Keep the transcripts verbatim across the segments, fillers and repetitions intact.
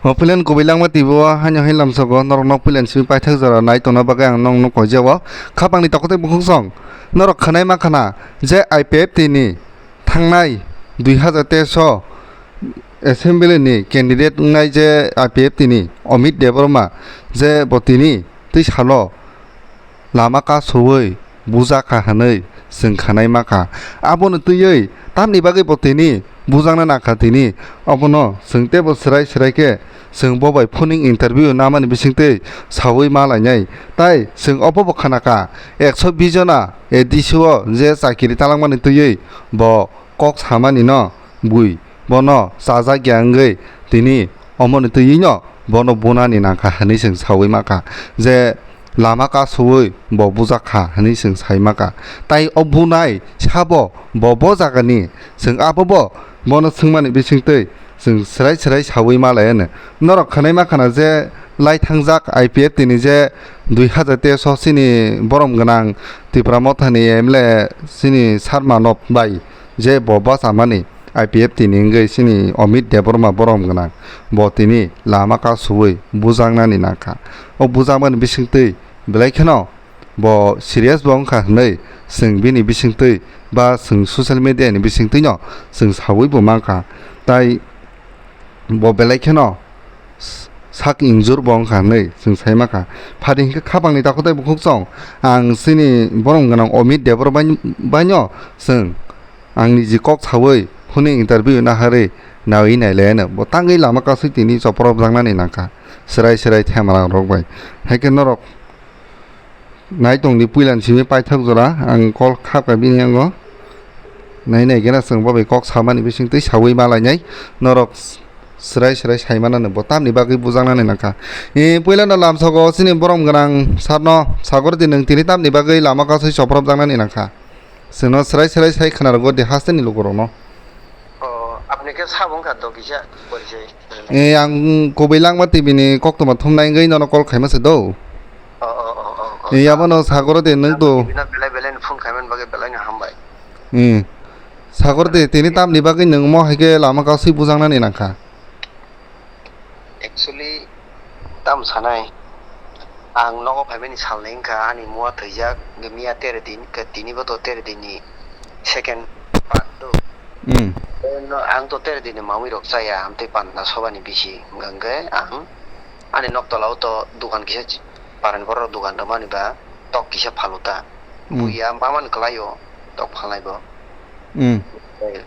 O puilan kubui langma twibo haino hai lamsogo norokno puilan simi paithak jora nai tongna bagwi ang nokno koijao. Khapangni tokotwi bukhuk song norok khwnai ma khana je I P F T ni thangnai dui hazar teis o assembly ni candidate wngnai je I P F T ni Amit Debbarma je bo tini twi salo lama kasoui bujakha hwnwi chwng khwnai makha. Abono twiwi tamni bagwi bo tini bujakna nangkha tini. Obono chwng teibo swrai swrai khe chwng bo bai phoning interview namani bisingtwi saui ma lainai. Tai chwng obobo khanakha ekso bis jona A D C o je chakiri talangmani twiwi bo kok samani no bui bono chajak ya wngwi tini omoni twiwi no bono bunani nangkha hwnwi chwng saui makha je lama kasoui bo bujak kha hwnwi chwng sai makha. Tai o bunai sabo bo bo jagani chwng abobo bono swngmani bisingtwi chwng swrai swrai saui ma lai anw. Norok khwnai ma khana je lai thangjak I P F T ni je dui hazar teis o chini borom gwnang Tipra Mothani M L A chini Sar Manob bai je bo bachamani I P F T ni wngwi chini Amit Debbarma borom gwnang, bo tini lama kasoui bujaknani nangkha. O bujakmani bisingtwi belai kheno bo serious bo wngkha hwnwi chwng bini bisingtwi ba chwng social media ni bisingtwi no chwng saui bo mankha. Tai bo belai kheno s-, sak injur bo wngkha hwnwi chwng sai makha. Phadi hinkhe khapangni takhuk tei bukhuk chong ang chini borom gwnang Amit Debor bai-, baino chwng ang niji kok saui phone interview naharwi naui nailaiano bo tangwi lama kasui tini chopropjaknani nangkha swrai swrai themrang rok bai. Haikhe norok nai tongdi puilani simi paithak jora ang call khapkha bini yango. Nai nai gena chwng bo bai kok samani bisingtwi saui malainai norok swrai swrai saimanani bo tamni bagwi bujaknani nangkha. E, puilano lamsogo chini borom gwnang sarno sagor di nwng tini tamni bagwi lama kasui chopropjaknani nangkha. Chwngno swrai swrai sai khwnarwgo de hasteni lukurokno. O, apni khe sabo wngkha do kisa porichai. E, ang kubui langma T V ni koktwma thumnai wngwi nono call khaima se do. O, o, o, o, o. E, abono sagoro de nwng to. Bina belai belai ni phone khaimani bagwi belai ni hambai. E, sagoro de tini tamni bagwi nwng mo hai khe lama kasui bujaknani nangkha. Actually, tam sanai, ang nogo phaimani salnwi wngkha, ani mua thwijak, hwnkhe miya tere din, hwnkhe tini bo to tere din ni second part do. Hmm. Ang to tere din ni mamwi rok chaya, amtwi panda sobani bisi, hwnkhe ang ani nok tola o to dukan kisa, parani borok dukan rwmani ba tok kisa phalu ta. Hmm. Buya mamani kwlai o, tok phalnai bo. Hmm.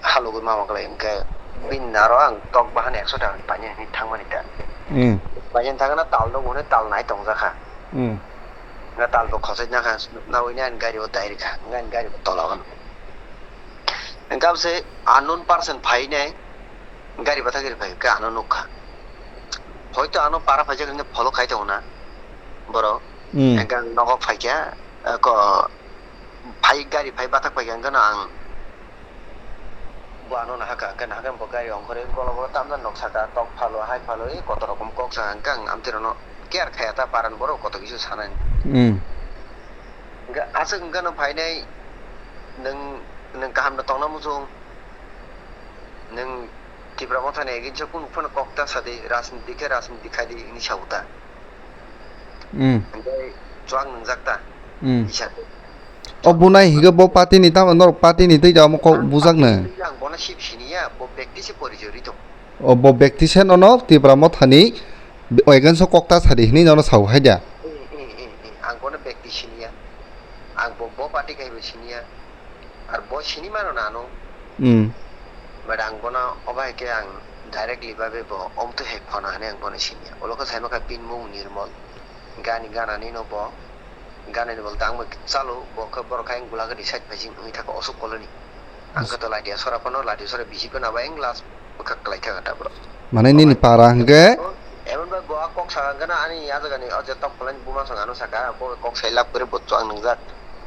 Halogwi mama kwlai, hwnkhe bini naro ang tok bahan ekso taka painani hinwi thangmani ta. Hmm. Painani thangna tal rok hwnwi tal nai tongjakha. Hmm. Na tal bo khosoi nakha, naui nai ani gari o dai rikha, hwnkhe ani gari bo tola o. Hwnkhe abose unknown person phainai, gari bathak ri phai, hwnkhe ano nukha. Hoito ano para phaijak hwnwi follow khai tongo na borok. Hmm. Hwnkhe ang nogo phaikha, eh, ko, phai gari phai bathak phaikha, hwnkhe no ang bo ano nahakha, hwnkhe nahakhe bo gari ongkhorwi golo golo tamjani nok saka, tok phalo, hai phalo, ei kotor rokom kok saka, hwnkhe ang amtwi rokno care khaiya ta, paran borok kotor kisu sanani. Hmm. Hwnkhe aswk hwnkhe no phainai, nwng, nwng kaham no tongna muchung, nwng Tipra Mothani against o kunu phano kok ta sadi, rajniti khe rajniti khaidi hinwi sabu ta. Hmm. Hwnkhe chuak nwngjak ta. Hmm. Isa. O bunai hwnkhe bo party ni tamo norok party ni twi jamo kok bujak nw. Ang bono sip siniya, bo bekti se porichoi ri tong. O bo bekti se nono Tipra Mothani against o kok ta sadi hinwi nono sabu hai da. Eh, eh, eh, eh, ang bono bekti siniya. Ang bo, bo party khai bo siniya. Ar bo sini mano na ano. Hmm. But ang bono obo hai khe ang directly babe bo omtwi hai phone hwnwi ang bono siniya. Ulo khe sai makha bini mung Nirmol. Gani gana nino bo. Gana ni bol tang bo chalo bo khe borok khe ang gula gadi side phaising wngwi thaka osuk koloni. Ang khe to latia sora phano latia sora bisi phano abo ang last bwkha kwlai thaka ta bro. Mane nini para hwnkhe? Emon bai bo a kok saka hwnkhe na ani a jaga ni o je tok phalai ni buma song ano saka bo kok sai lab kwrwi bo chuak nwngjak.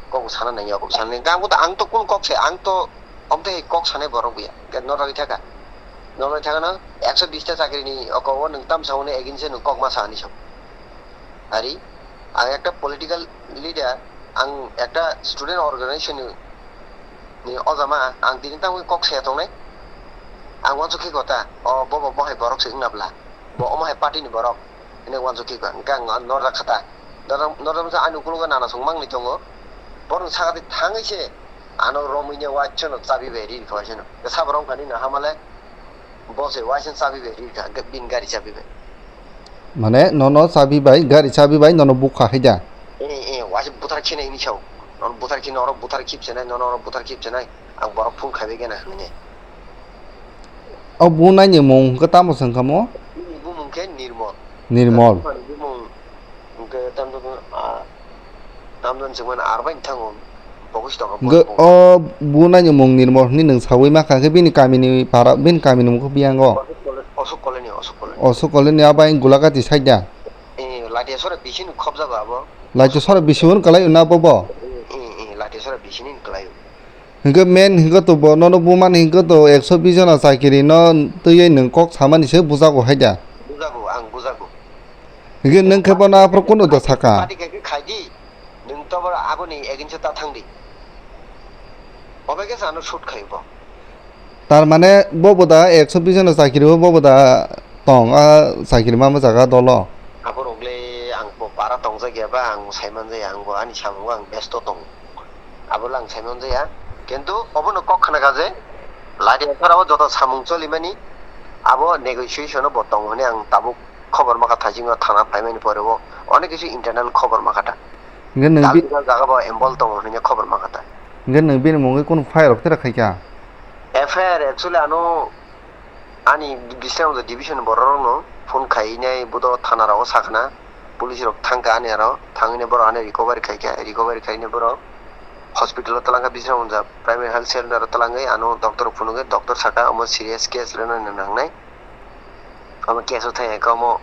Kok bo sana nangya kok sana nangya. Ang bo to ang to kunu kok sai ang to omtwi kok sanai borok buya. Hwnkhe norok thaka. Norok thaka no ekso bis ta chakri ni oko o nwng tam sa hwnwi against se nwng kok ma sa ani song. Ari ang ekta political leader, ang ekta student organization ni, ni ojama, ang tini tamo kok saya tongnai. Ang wansuk khe kota, o bobo mohai borok se wngna bla. Bo omo hai party ni borok. Ene wansuk khe kha. Hwnkhe ang norda khata. Norda, norda masa ani ukulogo nana song mangni tongo. Borok sakati thangwi se ano romwi ne waisano chabi bai ri kha waisano. Sabrong kani no hamale bo se waisano chabi bai ri kha. Bin gari chabi bai. Mane nono chabi bai, gari chabi bai nono bukha hai da? Eh, eh, waisa buthar khina ini sao. Nono buthar khina oro buthar khip chenai, nono oro buthar khip chenai. Ang borok phone khaibai gana hwnwi. O bunai ni mung hwnkhe tamo se wngkha mo? Bini bumung khe Nirmol. Nirmol. Bumung hwnkhe tamjani, ah, tamjani se mani ar bai thango. Bokis tongo. Hwnkhe o bunai ni mung Nirmol hwnwi nwng sawi ma kha khe bini kami ni para, bini kami ni mung khe biyango. Osuk Colony, Osuk Colony. Osuk Colony ni abai Gulagati side da? Eh, Latia sora bising khobjago abo. Latia sora bising kalai na bobo? Eh, eh, eh, Latia sora bising kalai. Hwnkhe men hwnkhe to bo nono bumani hwnkhe to ekso bis jona chakiri no twiwi nwng kok samani se bujago hai da? Bujago, ang bujago. Hwnkhe nwng khe bono aphuru kunu da saka? Party khe khai di, nwng to boro agoni eginsa ta thang di. Obai khe ano shoot khai bo. Tar mane bo bo da ekso bis jona chakiri o bo bo da tong a chakiri ma jaga dolo? Aborok le ang bo para tongjak ya ba ang sai manjaya, ang bo ani samungo ang besto tongo. Abo lang sai manjaya. Kintu obono kok khna kha je, Latia sora o joto samung cholimani abo negotiation o bo tongo hwnwi ang tabuk khobor ma kha, thaisingo thana phaimani pore o onek kisu internal khobor ma kha ta. Hwnkhe nwng bi- Dal bijal jaga bo involve tongo hwnwi khobor ma kha ta. Hwnkhe nwng bini mungwi kunu fire rok tera khaikha? F I R actually ano Ani Bisramganj division bororokno phone khainai bodo thana rogo sakna, police rok thangkha ani aro, thangwi borok ano recovery khaikha, recovery khainai borok hospital o twlangkha Bisramganj primary health center o twlangwi ano doctor rok phunukgwi doctor saka omo serious case rwnani nangnai, omo case o thangya khe omo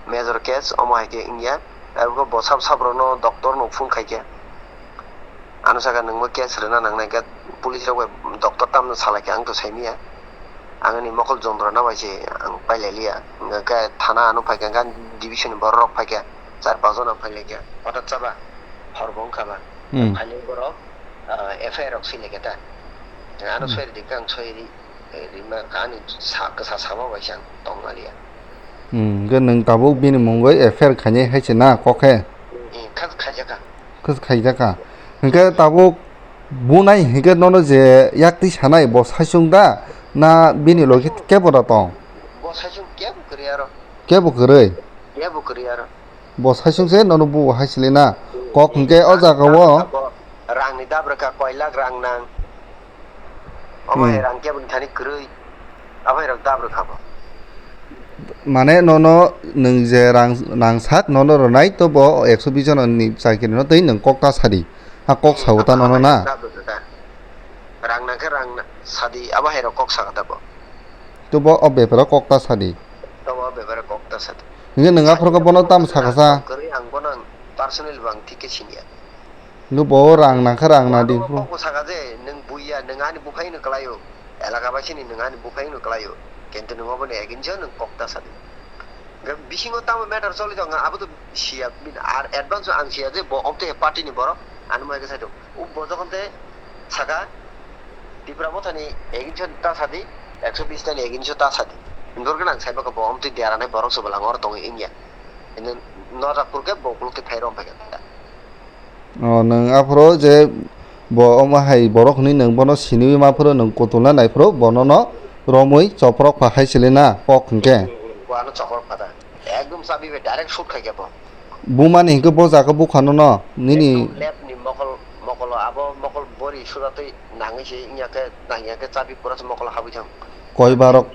major case omo hai khe wngya, abo bo sab sab rokno doctor no phone khaikha. Ano saka nwngbo case rwna nangnai khe police rok bai doctor tamno salai khe ang to saimanya. Ang ani mokol jontrona bai se ang pailai liya. Hwnkhe thana ano phaikha, hwnkhe ani division ni borok rok phaikha, char pas jona phailaikha. Hothat chaba hor bo wngkha ba. Hmm. Phailai borok, ah, F I R rok swilaikha ta. Ano Hmm. Soi rwdi khe ang soi ri. Eh, rima kani sa, kasa sama bai se ang tongna liya. Hmm, hwnkhe nwng tabuk bini mungwi F I R khainai hai se na kok khe? Eh, kha-, khaijakha. Kha-, khaijakha. Hwnkhe tabuk bunai hwnkhe nono je yaktwi sanai bo saichung da na bini logi kebo da tong? Bo saichung kebo kwrwi aro. Kebo kwrwi? Kebo kwrwi aro. Bo saichung se nono bo hai sili na. Kok hwnkhe o jaga o. Rangni dab rwkha, koi lakh rang nang. Omo hai Hmm. Rang kebo ni thani kwrwi. Abo hai rok dab rwkha bo. Mane nono nwng je rang, rang sak nono rwnai to bo ekso bis jona ni chakiri no tei nwng kok ta sadi. Ha kok sao ta nono na. Dab rwkha. Rang nang khe rang na-, sadi, abo hai rok kok sakha ta bo. To bo o beparo kok ta sadi. To bo o beparo kok ta sadi. Hwnkhe nwng aphuru khe bono tamo sakha sa? Kwrwi ang bono ang personally bo ang thik khe siniya. Hwnkhe bo rang nang kha rang na di phuru. Kok bo sakha je, nwng buiya, nwng ani buphai no kwlaio. Elaka bai sini nwng ani buphai no kwlaio. Kintu nwng obo ni against o nwng kok ta sadi. Hwnkhe bisingo tamo matter choli tongo, abo to siya, ar advance o ang siya je bo omtwi party ni borok, ani mai khe sai tongo. O bo jokhon te saka, Tipra Motha ni against o ta sadi, ekso bis ta ni against o ta sadi. Hwnkhe ang sai bakha bo omtwi dera nai borok se bwlangor tongo wngya. Ino nota phuru khe bo ukuluk twi phai rw phai kha. O, nwng aphuru je bo omo hai borok hwnwi nwng bono siniwi ma phuru nwng kutulna nai phuru bono no romwi choprok pha hai sili na kok hwnkhe. Bo ano choprok pha da. Ekdom chabi bai direct shoot khai khe bo. Bumani hwnkhe bo jaga bukha no no nini. Ekdom left ni mokol, mokolo abo mokol bori suda twi nangwi se wngya khe, nangya khe chabi pura se mokolo habwi thang. Koi barok,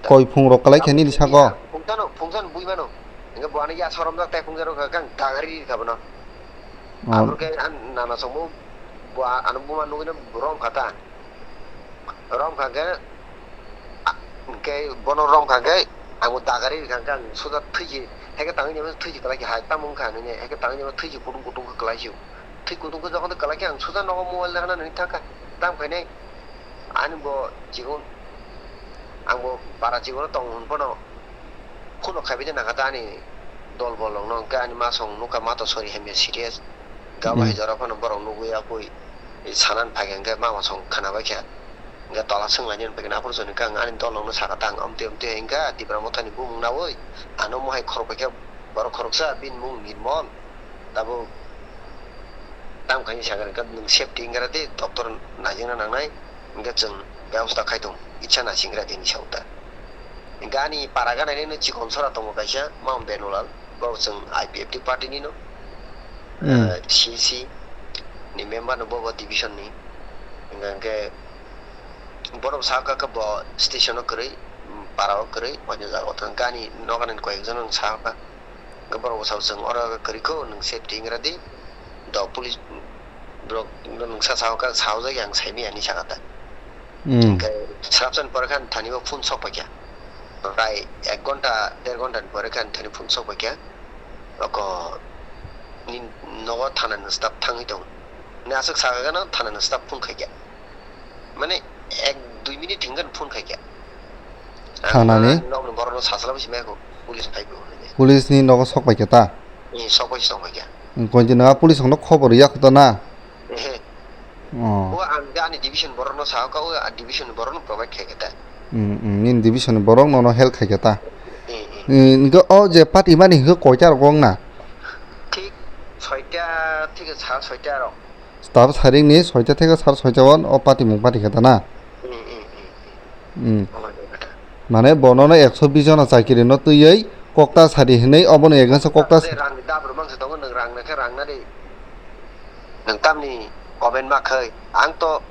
koi phung rok kwlai khe nini sago. Phungsa no, phungsa no bui mano. Hwnkhe bo ano ya soromjak tei phungsa rok kha kang dagari ri kha bono. Oh. Aboni khe ang nana songbo bo a-, ano buma nugwino rom kha ta. Rom kha khe, a-, hwnkhe bono rom kha khe, ang bo dagari ri kha khe ang suda thwi se, haikhe tangwi naibo thwi se kwlai khe hai tamo wngkha hinwi, haikhe tangwi naibo thwi se kutung kutung khe kwlai se. Thwi kutung khe jokhon kwlai khe ang suda nogo mobile naharnani thang kha, tamo khainai ani bo chikon, ang bo para chikon tong hwn phano. Phone rok khaibai de nangkha ta ani dol bol rok no, hwnkhe ani ma song nukha ma to sori hamya serious. Gabo hai jora phano borok nugwi ya bui sanan phai khe hwnkhe mama song khwna bai kha. Hingke tola songlaini hwnphaikhe aphuru chwng hwnka ang ani dol rokno sakha ta ang amtwi amtwi hwnka Tipra Mothani bumung nawi ano mohai khorok paikha borok khoroksa bini mung Nirmol. Tabuk tam khaini sakha hwnka nwng safety wngkha di doctor naijwkna nangnai hwnka chwng bebosta khai tong ichha naisingkha di hinwi sa ta. Hingke ani para gana nini chikon sora tongo kaisa Mount Benulal bo chwng I P F T party nino. Hmm. Eh, C C ni member no bo bo division ni. Hingke borok sakha khe bo station o kwrwi, para o kwrwi, oino jaga o thang khe ani nogo ni koi ek jon no sakha. Hingke borok bo sao chwng oro kwrwi kho nwng safety wngkha di. Do police borok nwng sa sao khe sao jai ang sai maya hinwi sakha ta. Hmm. Hingke srapsa ni pore khe ani thani o phone sok paikha. Prai ek ghonta, der ghonta ni pore khe ani thani phone sok paikha. Oko ni nogo thana ni staff thangwi tongo. Ni aswk sakha gana thana ni staff phone khaikha. Mane ek dui minute hingan phone khaikha. Ang Thana ni? Nok ni borok no sasala bisi maya kho police phai bo hinwi. Police ni nogo sok paikha ta? Ni sok bai sok paikha. Kointi na police no khobor yak ta na? Ehe. Oh. O ang ani division borok no sa ka o division borok no provide khai kha ta. Hmm, hmm, nini division ni borok nono help khai kha ta. Eh, eh. Eh, hingke o je party mani hingke koita rok wng na? Thik soita thik sa soita rok. Tabuk saring ni soita theke sar soita o, o party mung party kha ta na? Hmm, hmm, hmm, hmm. Hmm. Omo ni kha ta. Mane bono no ekso bis jona chakiri no twiwi kokta sadi hinwi obono against o kokta Rang ni dab rwmang se tongo nwng rang na khe rang na di. Nwng tamni comment ma khai. Ang to,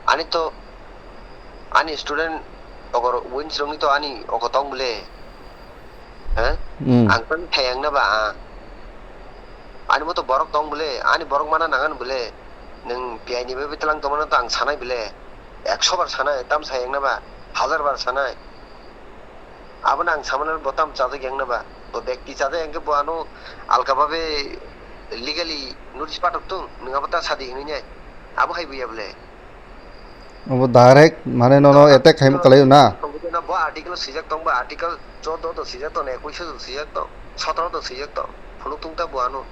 ani to, ani student ogor wins rokni to ani ogo tong bole. Ha? Hmm. Ang tang thayang na ba, ah. Ani mo to borok tong bole, ani borok mana nangan bole. Nwng P I ni bai tlang tongmano to ang sanai bole. Ekso bar sanai, tam sayang na ba, hazar bar sanai. Abono ang samano bo tam chajak yang na ba. Bo bekti chajak yang khe bo ano alka babe legally notice patok tung, nwng abo ta sadi hinwi nai. Abo hai buya bole. Abo direct mane nono attack khaima kwlaio na? Bo article swijak tong ba, article chodo to swijak tong, ekush to swijak tong, sotoro to swijak tong. Phunuk tung ta bo ano.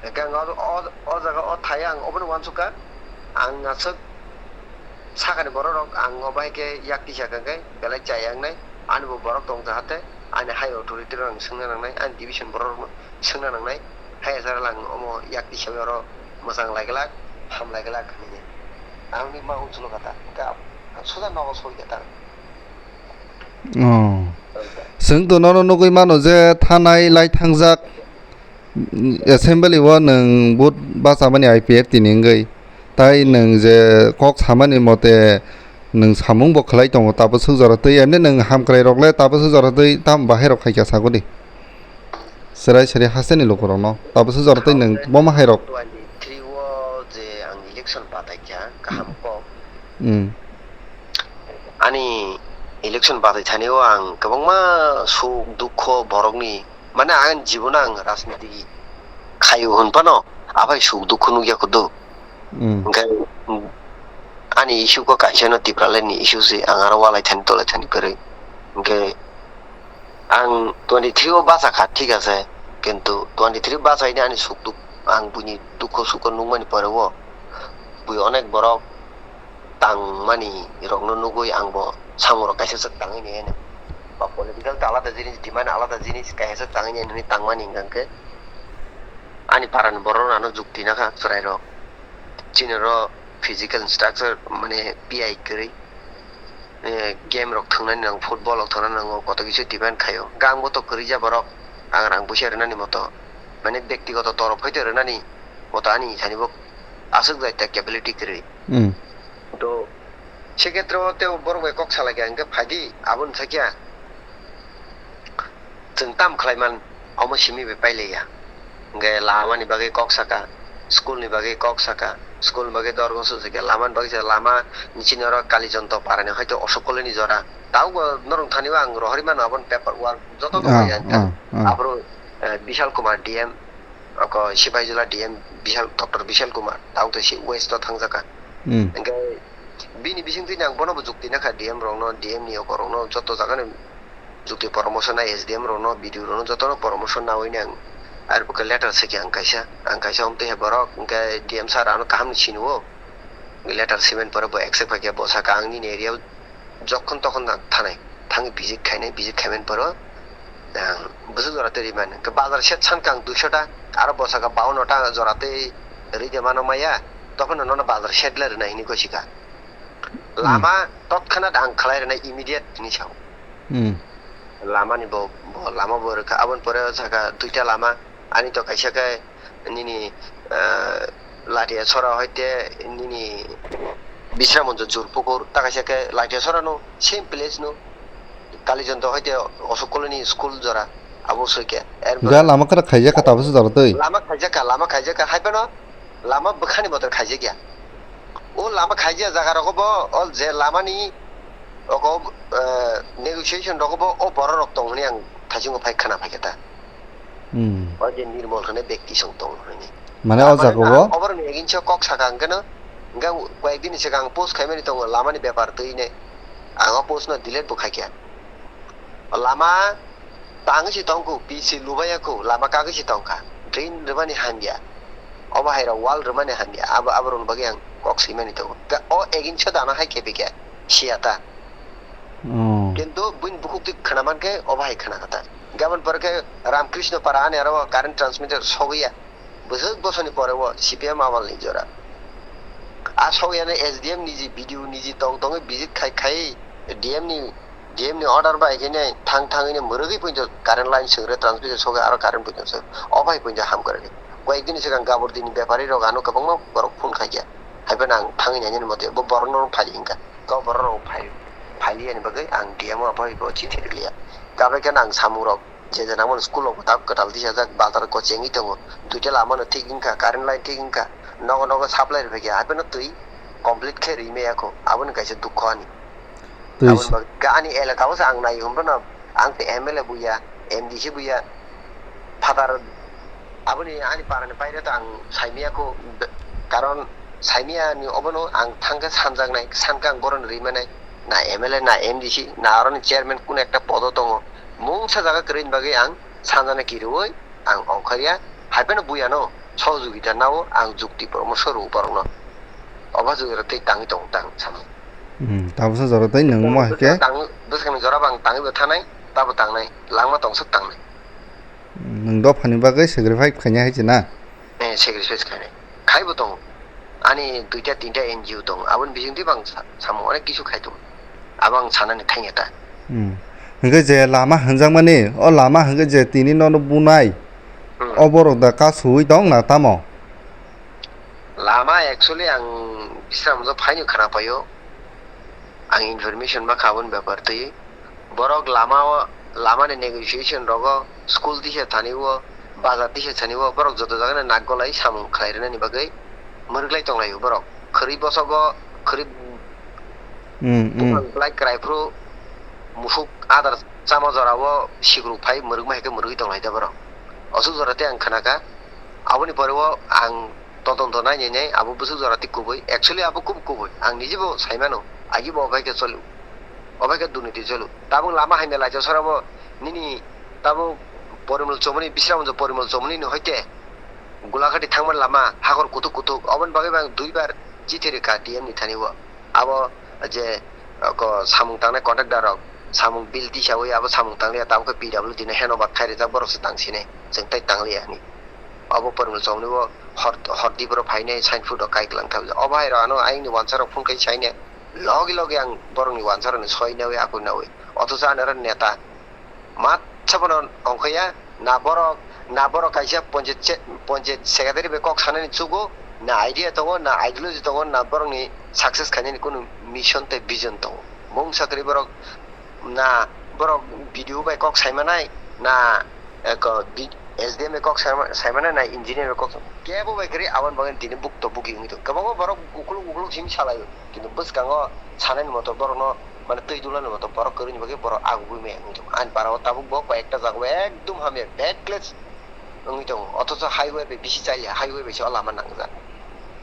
Hingke ang o, o, o jaga o thai ang obono uansukha. Ang aswk sakani borok rok ang obo hai khe yak tisa kha khe belai chaya wngnai. Ani bo borok tong jahate ani high authority rok ang swngna nangnai, ani division borok rok no swngna nangnai. Hai jara lang omo yak tisa oro mwchang lai glak, ham lai glak hinwi. Ang ni ma uchulo kha ta, hingke ang soja nogo soi kha ta. Oh. Chwng to nono nugwi mano je thanai lai thangjak assembly o nwng vote bachamani I P F T ni wngwi. Tai nwng je kok samani mote nwng samung bo khlai tongo tabuk swk jora twi emne nwng hamkrai rok le tabuk swk jora twi tamo bahai rok khaikha sago di. Chwrai chwrai hasteni lukurokno tabukhe jora tei nwng bomo hairok. Twenty three o je ang election batai kha, kaham kok. Hmm. Ani election batai thani o ang kwbangma suk dukho borokni, mane ang jibono ang rajniti khaio hwn phano aphai suk dukho nukya kudu. Hmm. Hwnkhe, mm, ani issue kho kaisa no Tipraland ni issue se, ang aro walai thani tolai thani kwrwi. Hwnkhe, ang twenty three o bacha kha, thik ase, kintu twenty three bachaini ani suk duk, ang buini dukho sukho nukmani pore o, bui onek borok tangmani rokno nugwi ang bo samung rok kaisa swk tangwi nai, ba political ta alada jinis, demand alada jinis, kaisa swk tangwi nai hwnwi tangmani hwnkhe ani parani borok rok ano jukti nakha chwrai rok. Chini oro physical structure mane P I kwrwi, eh, game rok thwngnani nango, football rok thwngnani nango, koto kisa demand khaio. Hwnkhe ang bo to kwrwija borok, ang rang puisa rwnani moto, mane bektigoto torop hai to rwnani moto ani thani bo aswk jai ta capability kwrwi. Hmm. To se khetre o tei borok bai kok salaikha hwnkhe phaidi aboni sakya. Chwng tam khlai man, omo simi bai pailaiya. Hwnkhe lama ni bagwi kok saka, school ni bagwi kok saka, school ni bagwi dorgo sujak ya, lama ni bagwi se lama ni chini oro Kalichonto para ni hoito Ashok Colony ni jora. Tabuk bo norok thani o ang rohorwi mano aboni paper work joto no Ah, khlai ang. Ah, ah. Aphuru, eh, Bishal Kumar D M, oko Sipaijala D M Bishal, Doctor Bishal Kumar, tabuk to si West o thangjak kha. Hmm. Hwnkhe bini bising twi ang bono bo jukti nakha D M rokno, D M ni oko rokno joto jaga ni jukti promotion nai S D M rokno, B D O rokno jotono promotion nawi nang. Ar bo khe letter se khe ang kaisa, ang kaisa omtwi hai borok, hwnkhe D M sir ano kaham ni sini o. letter simen pore bo accept khaikhe bo saka ang nini area o jokhon tokhon ang thanai. Thangwi visit khainai, visit khaimen poro ang bwswk jora twi rimani. Hwnkhe bazar set sankha ang duiso ta, aro bo saka bawanno ta jora twi ri de mano maya, tokhono nono bazar set le rwnai hinwi gosikha. Hmm. Lama totkhonat ang khlai rwnai immediate hinwi sao. Hmm. Lamani bo, bo lama bo rwkha. Aboni pore o saka duita lama, ani to kaisa khe nini, ah, Latia Sora hoite nini Bisramonjo Jurpukur, ta kaisa khe Latia Sora no, same place no, Kalijondo hoite Osok Colony school jora, abo soi khe. Erpore ga lama kwrak khaijak kha tabukhe jora twi. Lama khaijak kha, lama khaijak kha, hai phano lama bwkhani bodol khaijak ya. O lama khaijak jaga rogo bo, o je lamani ogo, eh, negotiation rogo bo, o borok rok tong hwnwi ang thaichungo phai khna phai khe ta. Hmm. O je Nirmol hwnwi bekti song tong hwnwi. Mane o jaga o? Oborok ni against o kok saka hwnkhe no, hwnkhe koyek din ni swkang post khaimani tongo lamani bepar twi ne. Ang o post no delete bo khaikha. O lama tangwi se tongkhu, P C lubaiya khu, lama kagwi se tongkha. Drain rwmani hamya. Obo hai rok wall rwmani hamya. Abo, aborokni bagwi ang kok swimani tongo. Ga-, o against o dana hai khe bikhe siya ta. Oh. Kintu buini bukhuk twi khna mankhe obo hai khna kha ta. Gabon pore khe Ramkrishna Para ani aro current transmitter sogwi ya. Bwswk bosoni pore o C P M amal ni jora. A sogwi ya S D M niji, B D O niji tong tongwi visit khai khai D M ni D M ni order bai khe ne thang thang ne mwrwgwi poito current line sengre transmission sogwi aro current poito se. O bai poito ham kwrwgwi. Koyek din swkang gabur din bepari rok ano kwbangma borok phone khaikha. Hai phano ang thangwi nainani mote bo borok no phai hwnkha. Kok borok rok phai, phai li ani bagwi ang D M o bai bo chithi rwliya. Kabai khe ang samung rok je je nangmani school rok tak kwtal tisajak bazar kochengwi tongo. Duita lama no thik wngkha, current line thik wngkha. Nogo nogo supply rwphaikha. Hai phano twi complete khe rwi maya kho. Aboni kaisa dukho ani. Twi Aboni bagwi ani elaka o se ang nai hwnphano ang tei M L A buya, M D C buya, phatar aboni ani parani paire to ang saimaya kho, karon saimaya ni obono ang thangkhe sanjaknai, sankha ang boroni ri manai, na M L A, na M D C, na aroni chairman kuno ekta podo tongo. Mungsa jaga kwrwini bagwi ang sanjaknai kirui ang ongkharya, hai phano buyano sohojogita nao ang jukti poromosho rwo borokno. Obo jora tei tangwi tongo tang samung. Hmm, tabuksa jora tei nwng omo hai khe? Bwskang, bwskangni jora bo ang tangwi bo thanai, tabo tangnai, langma tongsok tangnai. Hmm, nwng dophani bagwi sacrifice khainai hai se na? Eh, sacrifice khainai. Khai bo tongo. Ani duita tinta N G O tongo. Aboni bisingtwi bo ang sa-, samung onek kisu khai tongo. Abo ang sanani thangya ta. Hmm. Hwnkhe je lama hwnjakmani, o lama hwnkhe je tini nono bunai, hmm, o borok da kasu ui tong na tamo? Lama actually ang Bisramjo phaino khna paio. Ang information ma kha aboni bepar twi. Borok lama o, lama ni negotiation rogo, school tisa thani o, bazar tisa thani o, borok joto jaga ni nak golai samung khlai rwnani bagwi mwrwk lai tong lai o borok. Khwrwi bosok o, khwrwi hmm, hmm, bupang belai kwrai phuru musuk adar chama jora o sikruk phai mwrwk ma hai khe mwrwgwi tong lai da borok. Aswk jora tei ang khna kha. Aboni pore o ang todonto nai nai nai abo bwswk jora tei kubui. Actually abo kub kubui. Ang nije bo sai mano. Agi bo obai khe cholo. Obai khe duniti cholo. Tabuk lama hai nai laijak sora bo nini tabuk Porimol Chomoni, Bisramjo Porimol Chomoni ni hoite Gulaghati thangmani lama hakor kuthuk kuthuk. Oboni bagwi bo ang duibar chithi rwkha D M ni thani o. Abo je, ko samung tangnai contractor rok samung bill tisawi abo samung tangliya, tabukhe P W D no hand over khai rijak, borok se tang sinai, chwng tai tangliya hinwi. Abo Porimol Chomoni o hor, hor diboro phainai sign photo kai kwlang thang. Obo hai rok ano ayang ni wansa rok phone kai sainai, logi logi ang borok ni wansa rok ni soi nawi akoi nawi. Othocho ano oro neta. Matsa bono ongkhoya, na borok, na borok kaisa ponchayat se-, ponchayat secretary bai kok sanani chugo, na idea tongo, na ideology tongo, na borokni success khainani kunu mission tei vision tongo. Mungsa kwrwi borok, na borok B D O bai kok saimanai, na, eh, ko, B-, S D M bai kok saima-, saimanai, na engineer bai kok, kebo bai kwrwi aboni bagwi tini bukto bugi wngwi tongo. Kwbangma borok ukuluk ukuluk simi salaio, kintu bwskango sanani moto borokno mane twi dulani moto borok kwrwini bagwi borok agugwi maya wngwi tongo. Ani para o tabuk bo koi ekta jaga o ekdum hamya backless wngwi tongo. Othocho highway bai bisi chaliya, highway bai se o lama nangjak.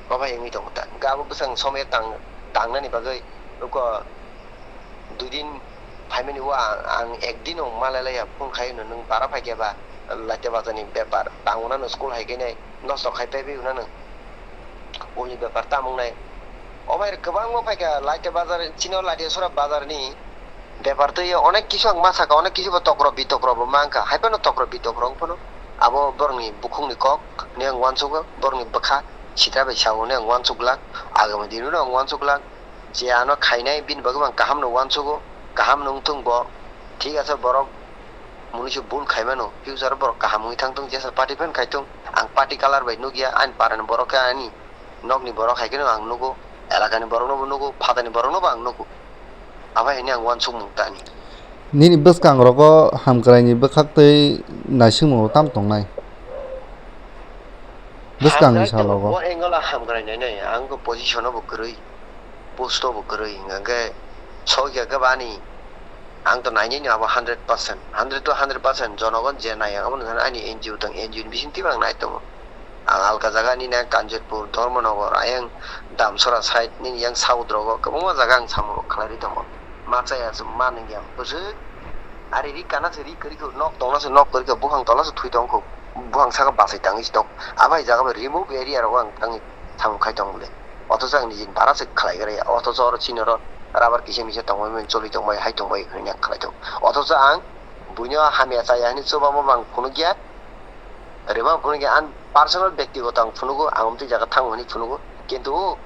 Obo hai wngwi tongo ta. Hwnkhe abo bwsang somoi tang, tangnani bagwi uko dui din phaimani o ang, ang ek din o malai laiya phone khai hwno, nwng para phaikhe ba laite bajani bepar tango nano school hai khe nai nosto khai paiwi hwno nwng. Ulni bepar tamo wngnai. O bai kwbangma phaikha Laite bazar, chini o Laite sora bazar ni bepar twi onek kisu ang ma sakha, onek kisu bo tokro bitokro bo mankha, hai phano tokro bitokro wng phano abo borokni bukhukni kok ni ang uansugo, borokni bwkha sitra bai sao ni ang uansuk glak, agami dino ang uansuk glak, je ano khainai bini bagwi bo ang kaham no uansugo, kaham no wngthung bo, thik ase borok munui se bul khaimano, future borok kaham wngwi thangthung, jesa party phan khaithung, ang party colour bai nukya, ani parani borok khe ani nokni borok hai kheno ang nugo, elakani borokno bo nugo, phatani borokno bo ang nugo. Abo hai hwnwi ang uansukmung tani. Nini bwskang rogo hamkraini bwkhak tei naisingmung rok tam tongnai? Bwskangni salogo. Hamkrai tei bo angle o hamkrai nainai, ang bo position o bo kwrwi, post o bo kwrwi, hwnkhe sokya khe bo ani Ang to nainai no abo hundred percent, hundred to hundred percent jonogon je nai ang abono ani N G O tong, N G O ni bising twi ang nai tongo. Ang alka jaga ni nai Kancherpur, Dharmanagar, ayang Damsora side nini yang south rogo kwbangma jaga ang samung rok khlai ri tongo. Ma chaya se ma nungya bwswk ari ri kana se ri kwrwi kho, nok tongna se nok kwrwi kho, buphang tola se thwi tong kho, buphang saka bachai tangwi se tong. Abo hai jaga bai remote area rogo ang tangwi samung khai tong bole. Othocho ang nijini bara se khlai gra ya. Othocho oro chini oro rubber kisa misa tongbai mani choli tongbai hai tongbai hwnwi ang khlai tongo. Othocho ang buino hamya chaya hwnwi chubama bo ang phunukya. Rwma ang phunukya, ang personal bektigoto ang phunugo, ang omtwi jaga thango hwnwi phunugo. Kintu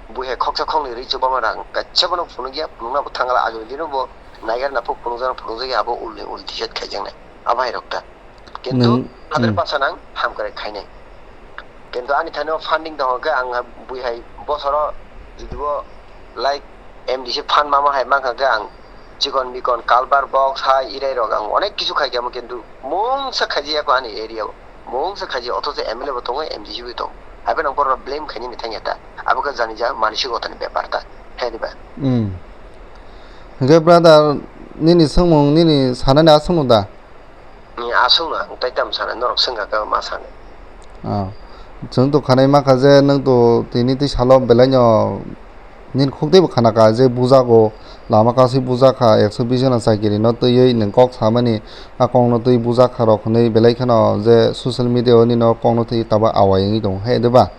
bui hai khoksa khoknwi rwi chubama rang kaisa bono phunukya, phunukna bo thangla agini dino bo naigar naphuk phunukjak phunukjakya abo ulni ul decide khaijaknai. Abo hai rok ta. Kintu nwng, hundred percent ang hamkrai khainai. Kintu ani thani o funding tong khe ang bui hai bosoro jodi bo like M D C fund mama hai mankha khe ang chikon mikon culvert box hai irai rok ang onek kisu khai khe amo kintu mungsa khaijaya kho ani area o. Mungsa khaijaya othocho M L A bo tongo, M D C bo tongo. Hai phano ang borok blame khainani thangya ta. Abo khe jani ja manisik otani bepar ta. Hai diba? Hmm. Hwnkhe brother nini swngmung nini sanani aswkno da? Ni aswkno ang tei tamo sanai, norok swngkha khe ma sanai. Ah, chwng to khanai mankha je nwng to tini twi salo belaino nini khuk teibo khanakha je bujago, lama kasi bujakha, ekso bish jona chakiri no twiwi nwng kok samani, a kokno twi bujakha rok hwnwi belai kheno je social media o nini o kokno twi tabo awai wngwi tongo, hai de ba?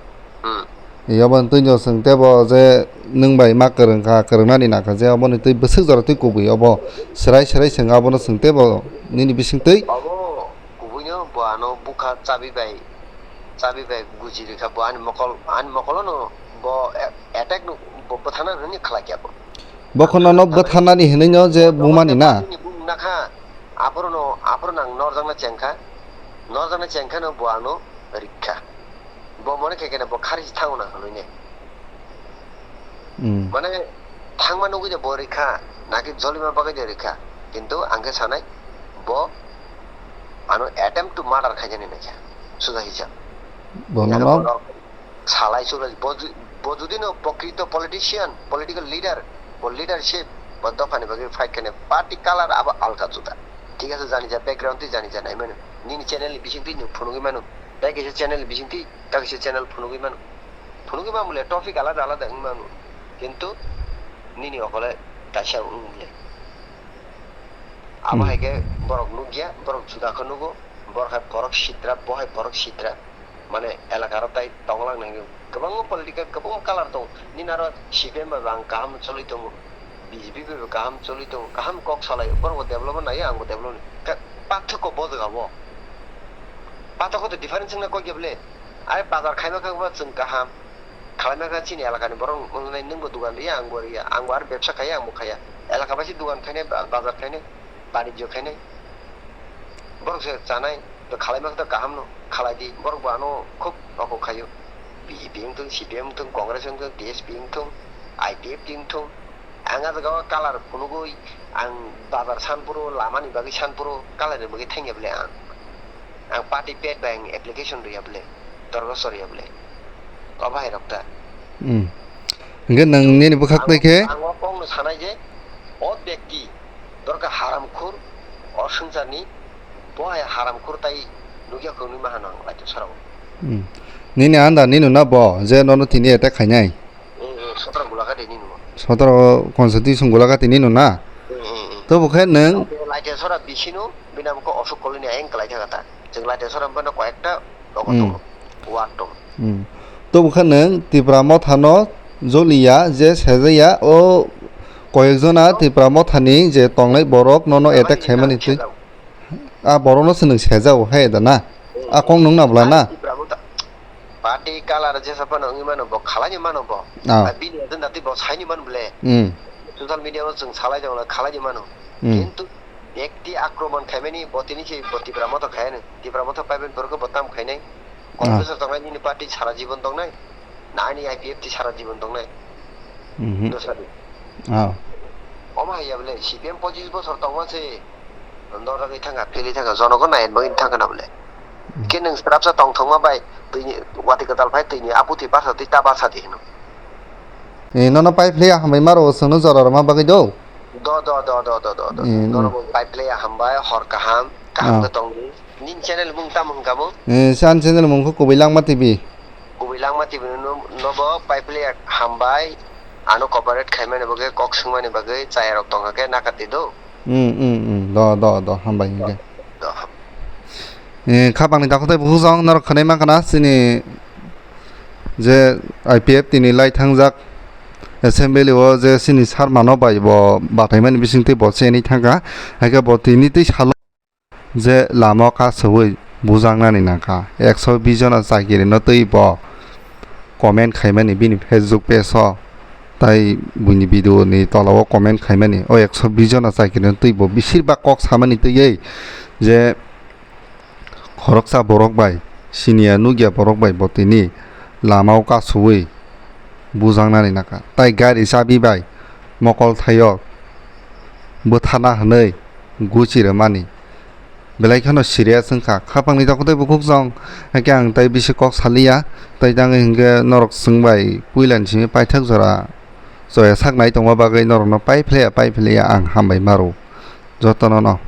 Hmm. Yaboni twino chwng teibo je nwng bai ma kwrwng kha, kwrwngnani nangkha je aboni twi bwswk jora twi kubui obo. Swrai swrai chwng abono chwng teibo nini bising twi. Obo kubuino bo ano bukha chabi bai, chabi bai guji rikha bo ani mokol, ani mokolono bo a-, attack no bo bwthana hwnwi khlai kha bo. Bokhorno no bwtharnani hinwi no je bumani na. Bumna kha, aphuru no, aphuru nang norjakna chengkha, norjakna chengkha no bo ano rikha. Bo mone khe kene bo khari si thango na hwnwi ne. Hmm. Mane thangma nugwi de bo rikha, naki jolima bagwi de rikha. Kintu ang khe sanai bo ano attempt to murder khaijani naikha. Suja hisab. Bono no salai sulai bo ju-, bo judi no prokrito politician, political leader, bo leadership, bo dophani bagwi fight khainai party color abo alka juda. Thik ase, jani ja background twi jani ja nai mano. Nini channel ni bising twi nwng phunugwi mano. Tei kaisa channel ni bising twi, ta kaisa channel phunugwi mano. Phunugwi mano bole topic alada alada wng mano. Kintu nini okole kaisa wng bole. Abo hmm hai khe borok nukya, borok juda khe nugo, borok hai borok sitra, bo hai borok sitra. Mane elaka rok tai tonglang nai kwbangma political kwbangma color tongo. Nini aro C P M bai bo ang kaham choli tongo, B J P bai bo kaham choli tongo, kaham kok salai o, borok bo development nai o, ang bo development nai o. Ka-, pathoko bo jaga o. Pathoko to difference wngna kok ya bole. Are bazar khaima khe bo chwng kaham. Khlaima khe chini elakani borok wngnai, nwng bo dogan riya, ang bo riya, ang bo aro bebsa khaiya, ang bo khaiya. Elaka bai se dogan khainai, ba-, bazar khainai, banijyo khainai. Borok se chanai, to khlaima khe to kaham no khlai di, borok bo ano khub oko khaio. B J P wngthung, C P M wngthung, Congress wngthung, T S P wngthung, I P F T wngthung. Ang ah jaga o color phunugwi, ang bazar sanphuru, lamani bagwi sanphuru, color ni bagwi thangya bole ang. Ang party pet bai ang application rwya bole, dorgo sorya bole. Obo hai rok ta. Hmm. Hingke nang nini bwkhak tei khe? Ang o kok no sanai je, o bekti dorka haramkhur, o swngcharni bo hai haramkhur tai nukya kwnwi ma hano ang laito sarao. Hmm. Nini anda nini no bo je nono tini attack khainai? Hmm, hmm, sotro gulaka de nini no. Sotro constitution gulaka tini no na? Hmm, hmm, hmm. To bo khe nang? Laito sora bisino, bini amo khe Ashok Colony ayang kwlai thaka ta. Chwng Laitesora hwnba no koyekta rogo tongo, ward tongo. Hmm. Tobokha nwng Tipra Motha no Joliya je sejaya o koyekjona Tipra Mothani je tongnai borok nono attack khaimani twi. A borokno se nwng sejao hai da na? A kok nwng na bwla na? Tipra Motha party color jesa phano wngwi mano, bo khalai ni mano bo. Ah. A bini agenda twi bo saini man bwle. Hmm. Social media o chwng salai jongla khalai ni mano. Hmm. Kintu bekti akromon khaimani bo tini se bo Tipra Motha khaiyani. Tipra Motha paiben borok bo tam khainai. Ah. Congress o tongnai nini party sara jibon tongnai. Na ani I P F T sara jibon tongnai. Mhm. Dosra di. Ah. Omo hai ya bole, C P M pochis bosor tongma se, norok i thangkha, philwi thangkha, jonogo nai bagwi thangkha na bole. Mhm. Khe nwng swrapsa tongthokma bai, twini, watwi kwtal phai twini, aputhi basa twi ta basa di hino. Eh, nono pai phliya hambai maro, chwngno jora rwma bagwi do? Do, do, do, do, do, do, do. Eh, nono bo pai phliya hambai, hor kaham, kaham Ah. khe tongdi. Nini channel mung tamo hwnkha mo? Eh, se ani channel mung khe Kubui Langma T V. Kubui Langma T V no, nobo pai phliya hambai, ano cooperate khaimani bagwi, kok swngmani bagwi, chayarok tongkha khe nakati do. Hmm, hmm, hmm. Do, do, do, hambai hwnkhe. Do, ham- Eh, khapangni dakhotai bukhuk jong norok khwnai mankha na chini je I P F T ni lai thangjak assembly o je chini sar mano bai bo bataimani bisingtwi bo chenwi thangkha, haikhe bo tini twi salo. Je lama o kasowi bujaknani nangkha, ekso bish jona chakiri no twi bo comment khaimani bini Facebook page o, tai buini video ni tola o comment khaimani o ekso bish jona chakiri no twi bo bisir bak kok samani twiwi je khoroksa borok bai siniya nukya borok bai bo tini lama o kasowi bujaknani nangkha, tai gari chabi bai mokol thaio bwtharna hwnwi guchi rwmani. Belai kheno serious wngkha. Khapangni dakhotai bukhuk jong, haikhe ang tai bisi kok saliya, tai tangwi hinkhe norok chwng bai puilani simi paithak jora choya sak nai tongma bagwi norokno pai phliya, pai phliya ang hambai maro jotono no.